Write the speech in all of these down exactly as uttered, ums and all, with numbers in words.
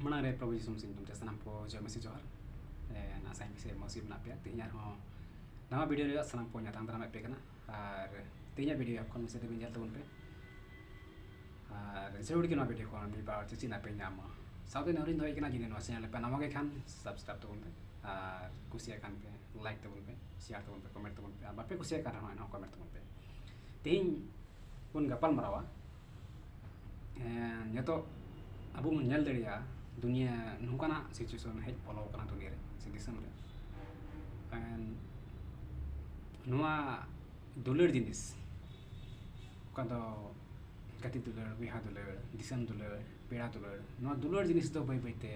ᱢᱟᱲᱟᱝ ᱨᱮ ᱯᱨᱚᱵᱷᱩ ᱡᱤᱥᱩ ᱢᱮᱥᱤ ᱧᱩᱛᱩᱢ ᱛᱮ ᱥᱟᱱᱟᱢ ᱠᱚ ᱡᱚᱭ ᱢᱮᱥᱤ ᱡᱚᱦᱟᱨ᱾ ᱮ, ᱟᱥᱟᱭᱟᱹᱧ ᱯᱟᱥᱮᱡ ᱢᱚᱡᱽ ᱜᱮ ᱢᱮᱱᱟᱜ ᱯᱮᱭᱟ᱾ ᱛᱮᱦᱮᱧ ᱟᱨᱦᱚᱸ ᱱᱟᱣᱟ ᱵᱷᱤᱰᱤᱭᱳ ᱨᱮᱭᱟᱜ ᱥᱟᱱᱟᱢ ᱠᱚ ᱧᱟᱛᱟᱝ ᱫᱟᱨᱟᱢᱮᱫ ᱯᱮ ᱠᱟᱱᱟ᱾ ᱟᱨ ᱛᱮᱦᱮᱧᱟᱜ ᱵᱷᱤᱰᱤᱭᱳ ᱮᱦᱚᱵ ᱠᱷᱚᱱ ᱢᱩᱪᱟᱹᱫ ᱫᱷᱟᱹᱵᱤᱡ ᱧᱮᱞ ᱛᱟᱵᱚᱱ ᱯᱮ᱾ ᱟᱨ ᱡᱟᱹᱨᱩᱲ ᱜᱮ ᱱᱚᱣᱟ ᱵᱷᱤᱰᱤᱭᱳ ᱠᱷᱚᱱ ᱢᱤᱫ ᱵᱟᱨ ᱪᱮᱫ ᱪᱮᱫ ᱱᱟᱯᱮ ᱧᱟᱢᱟ᱾ ᱥᱟᱶᱛᱮ ᱱᱚᱣᱟ ᱨᱤᱧ ᱫᱚᱦᱚᱭ ᱠᱟᱱᱟ, ᱡᱩᱫᱤ ᱱᱚᱣᱟ ᱪᱮᱱᱮᱞ ᱨᱮ ᱯᱮ ᱱᱟᱣᱟ ᱜᱮ ᱠᱷᱟᱱ ᱥᱟᱵᱥᱠᱨᱟᱭᱤᱵ ᱛᱟᱵᱚᱱ ᱯᱮ, ᱟᱨ ᱠᱩᱥᱤᱭᱟᱜ ᱠᱷᱟᱱ ᱯᱮ ᱞᱟᱭᱤᱠ ᱛᱟᱵᱚᱱ ᱯᱮ, ᱥᱮᱭᱟᱨ ᱛᱟᱵᱚᱱ ᱯᱮ, ᱠᱚᱢᱮᱱᱴ ᱛᱟᱵᱚᱱ ᱯᱮ, ᱟᱨ ᱵᱟᱯᱮ ᱠᱩᱥᱤᱭᱟᱜ ᱠᱟᱱ ᱨᱮᱦᱚᱸ ᱮᱱᱦᱚᱸ ᱠᱚᱢᱮᱱᱴ ᱛᱟᱵᱚᱱ ᱯᱮ᱾ ᱛᱮᱦᱮᱧ ᱵᱚᱱ ᱜᱟᱯᱟᱞ ᱢᱟᱨᱟᱣᱟ᱾ ᱮᱸ, ᱱᱤᱛᱚᱜ ᱟᱵᱚ ᱵᱚᱱ ᱧᱮᱞ ᱫᱟᱲᱮᱭᱟᱜᱼᱟ, ᱫᱩᱱᱤᱭᱟᱹ ᱱᱚᱝᱠᱟᱱᱟᱜ ᱥᱤᱪᱩᱭᱮᱥᱚᱱ ᱦᱮᱡ ᱵᱚᱞᱚ ᱟᱠᱟᱱᱟ ᱫᱩᱱᱤᱭᱟᱹ ᱨᱮ ᱥᱮ ᱫᱤᱥᱚᱢ ᱨᱮ᱾ ᱮᱸ, ᱱᱚᱣᱟ ᱫᱩᱞᱟᱹᱲ ᱡᱤᱱᱤᱥ, ᱚᱠᱟ ᱫᱚ ᱜᱟᱛᱮ ᱫᱩᱞᱟᱹᱲ, ᱵᱚᱭᱦᱟ ᱫᱩᱞᱟᱹᱲ, ᱫᱤᱥᱚᱢ ᱫᱩᱞᱟᱹᱲ, ᱯᱮᱲᱟ ᱫᱩᱞᱟᱹᱲ, ᱱᱚᱣᱟ ᱫᱩᱞᱟᱹᱲ ᱡᱤᱱᱤᱥ ᱫᱚ ᱵᱟᱹᱭ ᱵᱟᱹᱭᱛᱮ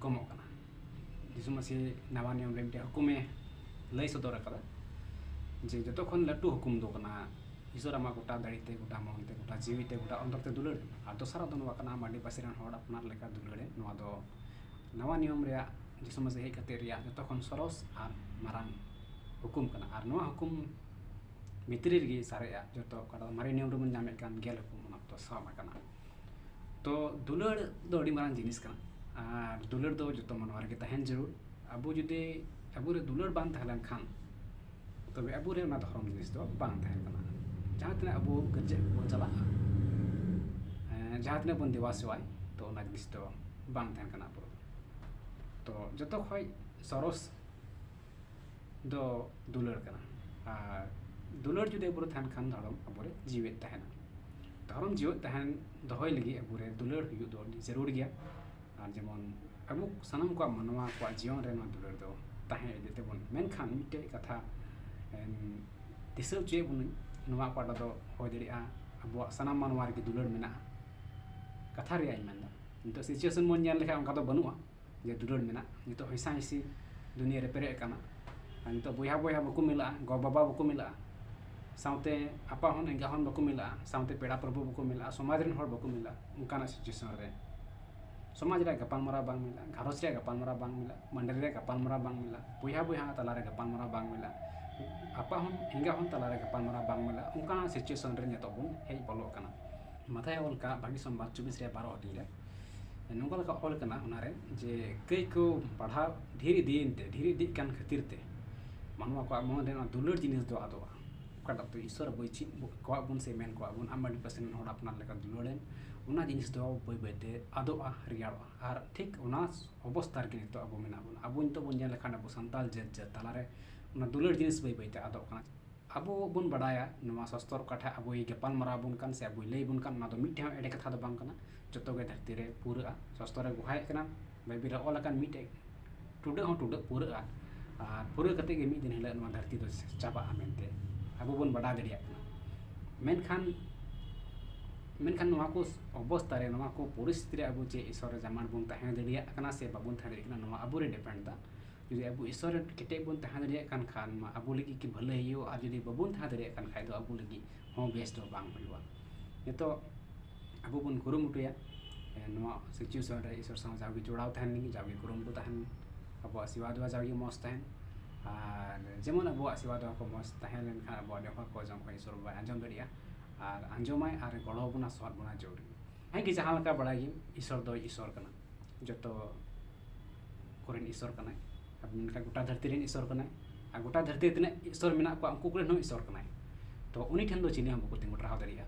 ᱠᱚᱢᱚᱜ ᱠᱟᱱᱟ᱾ ᱡᱤᱥᱩ ᱢᱟᱹᱥᱤ ᱱᱟᱣᱟ ᱱᱤᱭᱚᱢ ᱨᱮ ᱢᱤᱫᱴᱮᱱ ᱦᱩᱠᱩᱢᱮ ᱞᱟᱹᱭ ᱥᱚᱫᱚᱨ ᱟᱠᱟᱫᱟ, ᱡᱮ ᱡᱚᱛᱚ ᱠᱷᱚᱱ ᱞᱟᱹᱴᱩ ᱦᱩᱠᱩᱢ ᱫᱚ ᱠᱟᱱᱟ, ᱤᱥᱚᱨ ᱟᱢᱟᱜ ᱜᱚᱴᱟ ᱫᱟᱲᱮ ᱛᱮ, ᱜᱚᱴᱟ ᱢᱚᱱ ᱛᱮ, ᱜᱚᱴᱟ ᱡᱤᱣᱤ ᱛᱮ, ᱜᱚᱴᱟ ᱚᱱᱛᱚᱨ ᱛᱮ ᱫᱩᱞᱟᱹᱲ ᱮᱢ᱾ ᱟᱨ ᱫᱚᱥᱟᱨᱟᱜ ᱫᱚ ᱱᱚᱣᱟ ᱠᱟᱱᱟ, ᱟᱢ ᱟᱹᱰᱤ ᱯᱟᱥᱮ ᱨᱮᱱ ᱦᱚᱲ ᱟᱯᱱᱟᱨ ᱞᱮᱠᱟ ᱫᱩᱞᱟᱹᱲ ᱮᱢ᱾ ᱱᱚᱣᱟ ᱫᱚ ᱱᱟᱣᱟ ᱱᱤᱭᱚᱢ ᱨᱮᱭᱟᱜ, ᱡᱤᱥᱩ ᱢᱟᱹᱥᱤ ᱦᱮᱡ ᱠᱟᱛᱮ ᱨᱮᱭᱟᱜ ᱡᱚᱛᱚ ᱠᱷᱚᱱ ᱥᱚᱨᱚᱥ ᱟᱨ ᱢᱟᱨᱟᱝ ᱦᱩᱠᱩᱢ ᱠᱟᱱᱟ᱾ ᱟᱨ ᱱᱚᱣᱟ ᱦᱩᱠᱩᱢ ᱵᱷᱤᱛᱨᱤ ᱨᱮᱜᱮ ᱥᱟᱨᱮᱡᱟᱜ ᱡᱚᱛᱚ ᱚᱠᱟᱴᱟᱜ ᱢᱟᱨᱮ ᱱᱤᱭᱚᱢ ᱨᱮᱵᱚᱱ ᱧᱟᱢᱮᱫ ᱠᱟᱱ ᱜᱮᱞ ᱦᱩᱠᱩᱢ, ᱚᱱᱟ ᱠᱚᱫᱚ ᱥᱟᱵ ᱟᱠᱟᱱᱟ᱾ ᱛᱚ ᱫᱩᱞᱟᱹᱲ ᱫᱚ ᱟᱹᱰᱤ ᱢᱟᱨᱟᱝ ᱡᱤᱱᱤᱥ ᱠᱟᱱᱟ, ᱟᱨ ᱫᱩᱞᱟᱹᱲ ᱫᱚ ᱡᱚᱛᱚ ᱢᱟᱱᱣᱟ ᱨᱮᱜᱮ ᱛᱟᱦᱮᱱ ᱡᱟᱹᱨᱩᱲ᱾ ᱟᱵᱚ ᱡᱩᱫᱤ ᱟᱵᱚᱨᱮ ᱫᱩᱞᱟᱹᱲ ᱵᱟᱝ ᱛᱟᱦᱮᱸ ᱞᱮᱱᱠᱷᱟᱱ, ᱛᱚᱵᱮ ᱟᱵᱚᱨᱮ ᱚᱱᱟ ᱫᱷᱚᱨᱚᱢ ᱡᱤᱱᱤᱥ ᱫᱚ ᱵᱟᱝ ᱛᱟᱦᱮᱱ ᱠᱟᱱᱟ᱾ ᱡᱟᱦᱟᱸ ᱛᱤᱱᱟᱹᱜ ᱟᱵᱚ ᱜᱤᱨᱡᱟᱹ ᱵᱚᱱ ᱪᱟᱞᱟᱜᱼᱟ, ᱮᱸ, ᱡᱟᱦᱟᱸ ᱛᱤᱱᱟᱹᱜ ᱵᱚᱱ ᱫᱮᱵᱟ ᱥᱮᱵᱟᱭ, ᱛᱚ ᱚᱱᱟ ᱡᱤᱱᱤᱥ ᱫᱚ ᱵᱟᱝ ᱛᱟᱦᱮᱱ ᱠᱟᱱᱟ ᱟᱵᱚ ᱨᱮᱫᱚ᱾ ᱛᱚ ᱡᱚᱛᱚ ᱠᱷᱚᱡ ᱥᱚᱨᱚᱥ ᱫᱚ ᱫᱩᱞᱟᱹᱲ ᱠᱟᱱᱟ᱾ ᱟᱨ ᱫᱩᱞᱟᱹᱲ ᱡᱩᱫᱤ ᱟᱵᱚᱨᱮ ᱛᱟᱦᱮᱱ ᱠᱷᱟᱱ, ᱫᱷᱚᱨᱚᱢ ᱟᱵᱚᱨᱮ ᱡᱤᱣᱮᱫ ᱛᱟᱦᱮᱱᱟ᱾ ᱫᱷᱚᱨᱚᱢ ᱡᱤᱣᱮᱫ ᱛᱟᱦᱮᱱ ᱫᱚᱦᱚᱭ ᱞᱟᱹᱜᱤᱫ ᱟᱵᱚᱨᱮ ᱫᱩᱞᱟᱹᱲ ᱦᱩᱭᱩᱜ ᱫᱚ ᱟᱹᱰᱤ ᱡᱟᱹᱨᱩᱲ ᱜᱮᱭᱟ᱾ ᱟᱨ ᱡᱮᱢᱚᱱ ᱟᱵᱚ ᱥᱟᱱᱟᱢ ᱠᱚᱣᱟᱜ ᱢᱟᱱᱣᱟ ᱠᱚᱣᱟᱜ ᱡᱤᱭᱚᱱ ᱨᱮ ᱱᱚᱣᱟ ᱫᱩᱞᱟᱹᱲ ᱫᱚ ᱛᱟᱦᱮᱸ ᱤᱫᱤ ᱛᱟᱵᱚᱱ᱾ ᱢᱮᱱᱠᱷᱟᱱ ᱢᱤᱫᱴᱮᱡ ᱠᱟᱛᱷᱟ, ᱮᱢ, ᱫᱤᱥᱟᱹ ᱦᱚᱪᱚᱭᱮᱫ ᱵᱚᱱᱟᱹᱧ, ᱱᱚᱣᱟ ᱚᱠᱟᱴᱟᱜ ᱫᱚ ᱦᱩᱭ ᱫᱟᱲᱮᱭᱟᱜᱼᱟ ᱟᱵᱚᱣᱟᱜ ᱥᱟᱱᱟᱢ ᱢᱟᱱᱣᱟ ᱨᱮᱜᱮ ᱫᱩᱞᱟᱹᱲ ᱢᱮᱱᱟᱜᱼᱟ᱾ ᱠᱟᱛᱷᱟ ᱨᱮᱭᱟᱜ ᱤᱧ ᱢᱮᱱᱫᱟ, ᱱᱤᱛᱚᱜ ᱥᱤᱪᱩᱭᱮᱥᱚᱱ ᱵᱚᱱ ᱧᱮᱞ ᱞᱮᱠᱷᱟᱱ ᱚᱱᱠᱟ ᱫᱚ ᱵᱟᱹᱱᱩᱜᱼᱟ ᱡᱮ ᱫᱩᱞᱟᱹᱲ ᱢᱮᱱᱟᱜᱼᱟ᱾ ᱱᱤᱛᱚᱜ ᱦᱤᱥᱟ ᱦᱤᱥᱤ ᱫᱩᱱᱤᱭᱟᱹ ᱨᱮ ᱯᱮᱨᱮᱡ ᱟᱠᱟᱱᱟ᱾ ᱟᱨ ᱱᱤᱛᱚᱜ ᱵᱚᱭᱦᱟ ᱵᱚᱭᱦᱟ ᱵᱟᱠᱚ ᱢᱤᱞᱟᱜᱼᱟ, ᱜᱚ ᱵᱟᱵᱟ ᱵᱟᱠᱚ ᱢᱤᱞᱟᱜᱼᱟ, ᱥᱟᱶᱛᱮ ᱟᱯᱟ ᱦᱚᱱ ᱮᱸᱜᱟ ᱦᱚᱱ ᱵᱟᱠᱚ ᱢᱤᱞᱟᱜᱼᱟ, ᱥᱟᱶᱛᱮ ᱯᱮᱲᱟ ᱯᱨᱚᱵᱷᱩ ᱵᱟᱠᱚ ᱢᱤᱞᱟᱜᱼᱟ, ᱥᱚᱢᱟᱡᱽ ᱨᱮᱱ ᱦᱚᱲ ᱵᱟᱠᱚ ᱢᱤᱞᱟᱜᱼᱟ᱾ ᱚᱱᱠᱟᱱᱟᱜ ᱥᱤᱪᱩᱭᱮᱥᱚᱱ ᱨᱮ ᱥᱚᱢᱟᱡᱽ ᱨᱮᱭᱟᱜ ᱜᱟᱯᱟᱞᱢᱟᱨᱟᱣ ᱵᱟᱝ ᱢᱤᱞᱟᱜᱼᱟ, ᱜᱷᱟᱨᱚᱸᱡᱽ ᱨᱮᱭᱟᱜ ᱜᱟᱯᱟᱞᱢᱟᱨᱟᱣ ᱵᱟᱝ ᱢᱤᱞᱟᱜᱼᱟ, ᱢᱟᱹᱱᱰᱟᱹᱨᱤ ᱨᱮᱭᱟᱜ ᱜᱟᱯᱟᱞᱢᱟᱨᱟᱣ ᱵᱟᱝ ᱢᱤᱞᱟᱜᱼᱟ, ᱵᱚᱭᱦᱟ ᱵᱚᱭᱦᱟ ᱛᱟᱞᱟᱨᱮ ᱜᱟᱯᱟᱞᱢᱟᱨᱟᱣ ᱵᱟᱝ ᱢᱤᱞᱟᱜᱼᱟ, ᱟᱯᱟ ᱦᱚᱱ ᱮᱸᱜᱟ ᱦᱚᱱ ᱛᱟᱞᱟᱨᱮ ᱜᱟᱯᱟᱞᱢᱟᱨᱟᱣ ᱵᱟᱝ ᱢᱤᱞᱟᱜᱼᱟ᱾ ᱚᱱᱠᱟᱱᱟᱜ ᱥᱤᱪᱩᱭᱮᱥᱚᱱ ᱨᱮ ᱱᱤᱛᱚᱜ ᱵᱚᱱ ᱦᱮᱡ ᱵᱚᱞᱚᱜ ᱠᱟᱱᱟ᱾ ᱢᱟᱛᱷᱟᱭ ᱚᱞ ᱠᱟᱜ ᱵᱷᱟᱹᱜᱤ ᱥᱚᱢᱵᱟᱫ ᱪᱚᱵᱵᱤᱥ ᱨᱮ ᱵᱟᱨᱚ ᱦᱟᱹᱴᱤᱧ ᱨᱮ, ᱮ, ᱱᱚᱝᱠᱟ ᱞᱮᱠᱟ ᱚᱞ ᱠᱟᱱᱟ ᱚᱱᱟᱨᱮ ᱡᱮ ᱠᱟᱹᱡ ᱠᱚ ᱯᱟᱲᱦᱟᱣ ᱰᱷᱮᱨ ᱤᱫᱤᱭᱮᱱ ᱛᱮ, ᱰᱷᱮᱨ ᱤᱫᱤᱜ ᱠᱟᱱ ᱠᱷᱟᱹᱛᱤᱨ ᱛᱮ ᱢᱟᱱᱣᱟ ᱠᱚᱣᱟᱜ ᱢᱚᱱ ᱨᱮ ᱚᱱᱟ ᱫᱩᱞᱟᱹᱲ ᱡᱤᱱᱤᱥ ᱫᱚ ᱟᱫᱚᱜᱼᱟ᱾ ᱚᱠᱟᱴᱟᱜ ᱫᱚ ᱤᱥᱚᱨ ᱵᱟᱹᱭ ᱪᱮᱫ ᱠᱚᱣᱟᱜ ᱵᱚᱱ ᱥᱮ ᱢᱮᱱ ᱠᱚᱣᱟᱜ ᱵᱚᱱ, ᱟᱢ ᱟᱹᱰᱤ ᱯᱟᱥᱮᱱ ᱦᱚᱲ ᱟᱯᱱᱟᱨ ᱞᱮᱠᱟ ᱫᱩᱞᱟᱹᱲᱮᱱ, ᱚᱱᱟ ᱡᱤᱱᱤᱥ ᱫᱚ ᱵᱟᱹᱭ ᱵᱟᱹᱭ ᱛᱮ ᱟᱫᱚᱜᱼᱟ, ᱨᱮᱭᱟᱲᱚᱜᱼᱟ᱾ ᱟᱨ ᱴᱷᱤᱠ ᱚᱱᱟ ᱚᱵᱚᱥᱛᱟ ᱨᱮᱜᱮ ᱱᱤᱛᱚᱜ ᱟᱵᱚ ᱢᱮᱱᱟᱜ ᱵᱚᱱᱟ᱾ ᱟᱵᱚ ᱱᱤᱛᱚᱜ ᱵᱚᱱ ᱧᱮᱞ ᱞᱮᱠᱷᱟᱱ ᱟᱵᱚ ᱥᱟᱱᱛᱟᱲ ᱡᱟᱹᱛ ᱡᱟᱹᱛ ᱛᱟᱞᱟᱨᱮ ᱚᱱᱟ ᱫᱩᱞᱟᱹᱲ ᱡᱤᱱᱤᱥ ᱵᱟᱹᱭ ᱵᱟᱹᱭ ᱛᱮ ᱟᱫᱚᱜ ᱠᱟᱱᱟ᱾ ᱟᱵᱚ ᱵᱚᱱ ᱵᱟᱰᱟᱭᱟ ᱱᱚᱣᱟ ᱥᱟᱥᱛᱚᱨ ᱚᱠᱟᱴᱷᱮᱱ ᱟᱵᱚᱭ ᱜᱟᱯᱟᱞ ᱢᱟᱨᱟᱣ ᱵᱚᱱ ᱠᱟᱱ ᱥᱮ ᱟᱵᱚᱭ ᱞᱟᱹᱭ ᱵᱚᱱ ᱠᱟᱱ, ᱚᱱᱟ ᱫᱚ ᱢᱤᱫᱴᱷᱮᱱ ᱦᱚᱸ ᱮᱲᱮ ᱠᱟᱛᱷᱟ ᱫᱚ ᱵᱟᱝ ᱠᱟᱱᱟ, ᱡᱚᱛᱚ ᱜᱮ ᱫᱷᱟᱹᱨᱛᱤ ᱨᱮ ᱯᱩᱨᱟᱹᱜᱼᱟ᱾ ᱥᱟᱥᱛᱚᱨ ᱨᱮ ᱜᱚᱦᱟᱭᱮᱫ ᱠᱟᱱᱟ, ᱵᱟᱭᱵᱮᱞ ᱨᱮ ᱚᱞ ᱟᱠᱟᱱ ᱢᱤᱫᱴᱮᱡ ᱴᱩᱰᱟᱹᱜ ᱦᱚᱸ ᱴᱩᱰᱟᱹᱜ ᱯᱩᱨᱟᱹᱜᱼᱟ᱾ ᱟᱨ ᱯᱩᱨᱟᱹ ᱠᱟᱛᱮ ᱜᱮ ᱢᱤᱫ ᱫᱤᱱ ᱦᱤᱞᱳᱜ ᱱᱚᱣᱟ ᱫᱷᱟᱹᱨᱛᱤ ᱫᱚ ᱪᱟᱵᱟᱜᱼᱟ ᱢᱮᱱᱛᱮ ᱟᱵᱚ ᱵᱚᱱ ᱵᱟᱰᱟᱭ ᱫᱟᱲᱮᱭᱟᱜ ᱠᱟᱱᱟ᱾ ᱢᱮᱱᱠᱷᱟᱱ ᱢᱮᱱᱠᱷᱟᱱ ᱱᱚᱣᱟ ᱠᱚ ᱚᱵᱚᱥᱛᱟ ᱨᱮ, ᱱᱚᱣᱟ ᱠᱚ ᱯᱚᱨᱤᱥᱛᱷᱤᱛᱤ ᱨᱮ ᱟᱵᱚ ᱪᱮᱫ ᱤᱥᱚᱨ ᱨᱮ ᱡᱟᱢᱟᱱ ᱵᱚᱱ ᱛᱟᱦᱮᱸ ᱫᱟᱲᱮᱭᱟᱜ ᱠᱟᱱᱟ ᱥᱮ ᱵᱟᱵᱚᱱ ᱛᱟᱦᱮᱸ ᱫᱟᱲᱮᱭᱟᱜ ᱠᱟᱱᱟ, ᱱᱚᱣᱟ ᱟᱵᱚ ᱨᱮ ᱰᱤᱯᱮᱱᱰ ᱫᱟ᱾ ᱡᱩᱫᱤ ᱟᱵᱚ ᱤᱥᱚᱨ ᱨᱮ ᱠᱮᱴᱮᱡ ᱵᱚᱱ ᱛᱟᱦᱮᱸ ᱫᱟᱲᱮᱭᱟᱜ ᱠᱟᱱ ᱠᱷᱟᱱ ᱢᱟ ᱟᱵᱚ ᱞᱟᱹᱜᱤᱫ ᱜᱮ ᱵᱷᱟᱹᱞᱟᱹᱭ ᱦᱩᱭᱩᱜᱼᱟ, ᱟᱨ ᱡᱩᱫᱤ ᱵᱟᱵᱚᱱ ᱛᱟᱦᱮᱸ ᱫᱟᱲᱮᱭᱟᱜ ᱠᱟᱱ ᱠᱷᱟᱡ ᱫᱚ ᱟᱵᱚ ᱞᱟᱹᱜᱤᱫ ᱦᱚᱸ ᱵᱮᱥ ᱫᱚ ᱵᱟᱝ ᱦᱩᱭᱩᱜᱼᱟ᱾ ᱱᱤᱛᱚᱜ ᱟᱵᱚ ᱵᱚᱱ ᱠᱩᱨᱩᱢᱩᱴᱩᱭᱟ, ᱮ, ᱱᱚᱣᱟ ᱥᱤᱪᱩᱭᱮᱥᱚᱱ ᱨᱮ ᱤᱥᱚᱨ ᱥᱟᱶ ᱡᱟᱣᱜᱮ ᱡᱚᱲᱟᱣ ᱛᱟᱦᱮᱱ ᱞᱟᱹᱜᱤᱫ, ᱡᱟᱣᱜᱮ ᱠᱩᱨᱩᱢᱩᱴᱩ ᱛᱟᱦᱮᱱ, ᱟᱵᱚᱣᱟᱜ ᱥᱮᱵᱟ ᱫᱮᱣᱟ ᱡᱟᱣᱜᱮ ᱢᱚᱡᱽ ᱛᱟᱦᱮᱱ᱾ ᱟᱨ ᱡᱮᱢᱚᱱ ᱟᱵᱚᱣᱟᱜ ᱥᱮᱵᱟ ᱫᱮᱣᱟ ᱠᱚ ᱢᱚᱡᱽ ᱛᱟᱦᱮᱸ ᱞᱮᱱᱠᱷᱟᱱ ᱟᱵᱚᱣᱟᱜ ᱱᱮᱦᱚᱨ ᱠᱚ ᱡᱚᱢ ᱠᱷᱚᱱ ᱤᱥᱚᱨ ᱵᱟᱵᱟᱭ ᱟᱸᱡᱚᱢ ᱫᱟᱲᱮᱭᱟᱜᱼᱟ, ᱟᱨ ᱟᱸᱡᱚᱢᱟᱭ ᱟᱨ ᱜᱚᱲᱚ ᱟᱵᱚᱱᱟ, ᱥᱚᱦᱚᱫ ᱵᱚᱱᱟ ᱡᱚᱲ᱾ ᱦᱮᱸ ᱜᱮ, ᱡᱟᱦᱟᱸ ᱞᱮᱠᱟ ᱵᱟᱲᱟᱭ ᱜᱮ ᱤᱥᱚᱨ ᱫᱚ ᱤᱥᱚᱨ ᱠᱟᱱᱟ, ᱡᱚᱛᱚ ᱠᱚᱨᱮᱱ ᱤᱥᱚᱨ ᱠᱟᱱᱟᱭ᱾ ᱟᱵᱚ ᱢᱮᱱᱠᱷᱟᱱ ᱜᱚᱴᱟ ᱫᱷᱟᱹᱨᱛᱤ ᱨᱮᱱ ᱤᱥᱚᱨ ᱠᱟᱱᱟᱭ, ᱟᱨ ᱜᱚᱴᱟ ᱫᱷᱟᱹᱨᱛᱤ ᱨᱮ ᱛᱤᱱᱟᱹᱜ ᱤᱥᱚᱨ ᱢᱮᱱᱟᱜ ᱠᱚᱣᱟ ᱩᱱᱠᱩ ᱠᱚᱨᱮᱱ ᱦᱚᱸ ᱤᱥᱚᱨ ᱠᱟᱱᱟᱭ᱾ ᱛᱚ ᱩᱱᱤ ᱴᱷᱮᱱ ᱫᱚ ᱪᱤᱞᱤ ᱦᱚᱸ ᱵᱟᱠᱚ ᱛᱤᱸᱜᱩ ᱴᱟᱨᱦᱟᱣ ᱫᱟᱲᱮᱭᱟᱜᱼᱟ,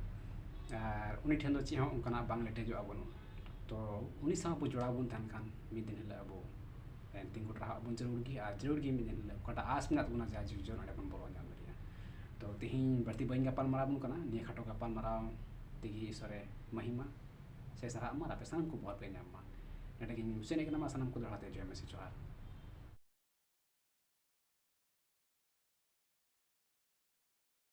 ᱟᱨ ᱩᱱᱤ ᱴᱷᱮᱱ ᱫᱚ ᱪᱮᱫ ᱦᱚᱸ ᱚᱱᱠᱟᱱᱟᱜ ᱵᱟᱝ ᱞᱮᱴᱮᱡᱚᱜᱼᱟ, ᱵᱟᱹᱱᱩᱜᱼᱟ᱾ ᱛᱚ ᱩᱱᱤ ᱥᱟᱶ ᱟᱵᱚ ᱡᱚᱲᱟᱣ ᱵᱚᱱ ᱛᱟᱦᱮᱱ ᱠᱷᱟᱱ ᱢᱤᱫ ᱫᱤᱱ ᱦᱤᱞᱳᱜ ᱟᱵᱚ ᱛᱤᱸᱜᱩ ᱴᱟᱨᱦᱟᱣ ᱵᱚᱱ ᱡᱟᱹᱨᱩᱲ ᱜᱮ, ᱟᱨ ᱡᱟᱹᱨᱩᱲ ᱜᱮ ᱢᱤᱫ ᱫᱤᱱ ᱦᱤᱞᱳᱜ ᱚᱠᱟᱴᱟᱜ ᱟᱸᱥ ᱢᱮᱱᱟᱜ ᱛᱟᱵᱚᱱᱟ ᱡᱟᱦᱟᱸ ᱡᱤᱣᱤ ᱡᱤᱭᱚᱱ ᱚᱸᱰᱮ ᱵᱚᱱ ᱵᱚᱞᱚ ᱧᱟᱢ ᱫᱟᱲᱮᱭᱟᱜᱼᱟ᱾ ᱛᱚ ᱛᱮᱦᱮᱧ ᱵᱟᱹᱲᱛᱤ ᱵᱟᱹᱧ ᱜᱟᱯᱟᱞ ᱢᱟᱨᱟᱣ ᱵᱚᱱ ᱠᱟᱱᱟ, ᱱᱤᱭᱟᱹ ᱠᱷᱟᱴᱚ ᱜᱟᱯᱟᱞ ᱢᱟᱨᱟᱣ ᱛᱮᱜᱮ ᱤᱥᱚᱨᱮ ᱢᱚᱦᱤᱢᱟ ᱥᱮ ᱥᱟᱨᱦᱟᱜ ᱢᱟ, ᱟᱨ ᱟᱯᱮ ᱥᱟᱱᱟᱢ ᱠᱚ ᱵᱚᱦᱚᱨ ᱯᱮ ᱧᱟᱢ ᱢᱟ᱾ ᱱᱚᱰᱮ ᱜᱮᱧ ᱢᱩᱪᱟᱹᱫ ᱮᱫ ᱠᱟᱱᱟ, ᱢᱟ ᱥᱟᱱᱟᱢ ᱠᱚ ᱫᱚᱦᱲᱟ ᱛᱮ ᱡᱚᱦᱟᱨ ᱢᱮᱥᱮ, ᱡᱚᱦᱟᱨ᱾